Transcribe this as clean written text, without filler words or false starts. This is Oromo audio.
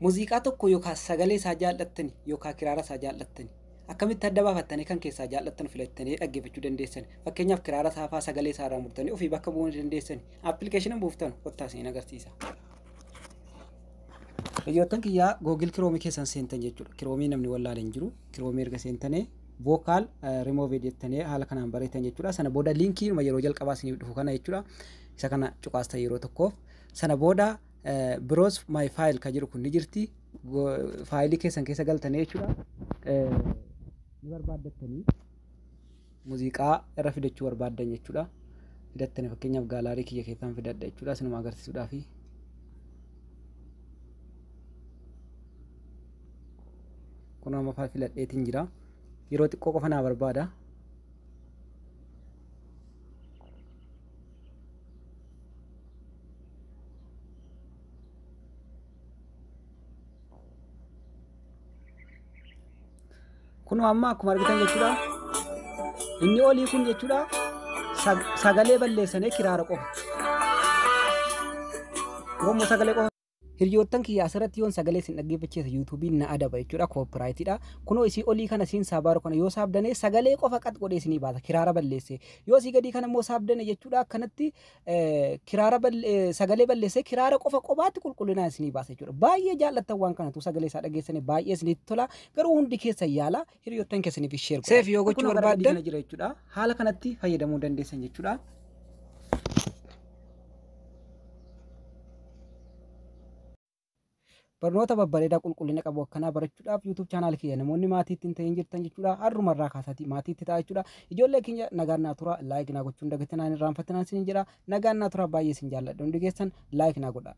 Muuziqaa tokko yookaan sagalee isaa jaallattani yookaan kiraara isaa jaallattani akkamitti adda baafattanii kan keessaa jaallattan filattanii dhaggeeffachuu dandeessan? Fakkeenyaaf, kiraara isaa fa'aa sagalee isaa irraa murtanii ofii bakka bu'uu dandeessan. Appilikeeshina buuftan kottaa isin agarsiisa. Hiriyoottan kiyyaa, Google Chrome keessan seentan jechuudha. Chrome namni wallaalee hin jiru. Chrome erga seentanii vocal remove jettanii haala kanaan bareetan jechuudha. Sana booda liinkii yeroo jalqabaa isiniif dhufu kana jechuudha. Isa kana cuqaastan yeroo tokkoof. Sana booda "browse my file" kan jedhu kun ni jirti. Faayilii keessan keessa galtanii jechuudha. Ni barbaaddattanii muuziqaa irra fidachuu barbaaddan jechuudha. Fidattanii, fakkeenyaaf, gallery kiyya keessaan fidadha jechuudha. Isinuma agarsiisuudhaafi. Kun amma filadheetiin jira. Yeroo xiqqoo qofa naa barbaada. Kun amma akkuma argitan jechuudha. Inni olii kun jechuudha, sagalee balleessanii kiraara qofa. Yommuu sagalee qofa. Hiriyoottan kiyya, asirratti yoon sagalee isin dhaggeeffachiisa YouTubeiin na adaba jechuudha, copyrightiidha. Kunoo isii olii kana siin saabaaru kana yoo saabdane sagalee qofa qat godhee isinii baasa, kiraara balleesse. Yoo isii gadii kana immoo saabdane jechuudha, akkanatti kiraara sagalee balleessee kiraara qofa qobaatti qulqullinaan isinii baasa jechuudha. Baay'ee jaallattan waan kanatu sagalee isaa dhageessanii baay'ee isinitti tola. Garuu hundi keessa yaala, hiriyoottan keessaniif share godhaa. Save yoo gochuu barbaaddan jira jechuudha. Haala kanatti fayyadamuu dandeessan jechuudha. Barnoota babbareedaa qulqullina qabu akkanaa barachuudhaaf YouTube channel kiyya namoonni maatii ittiin ta'in jirtan jechuudha. Har'umarraa kaasaatii maatii itti ta'a jechuudha. Ijoollee keenya, nagaan naa tura, like naa gochuun dagatinaan irraanfatinaan isin jedha. Nagaan naa tura, baay'ee isin jaalladha. Hundi keessan like naa godha.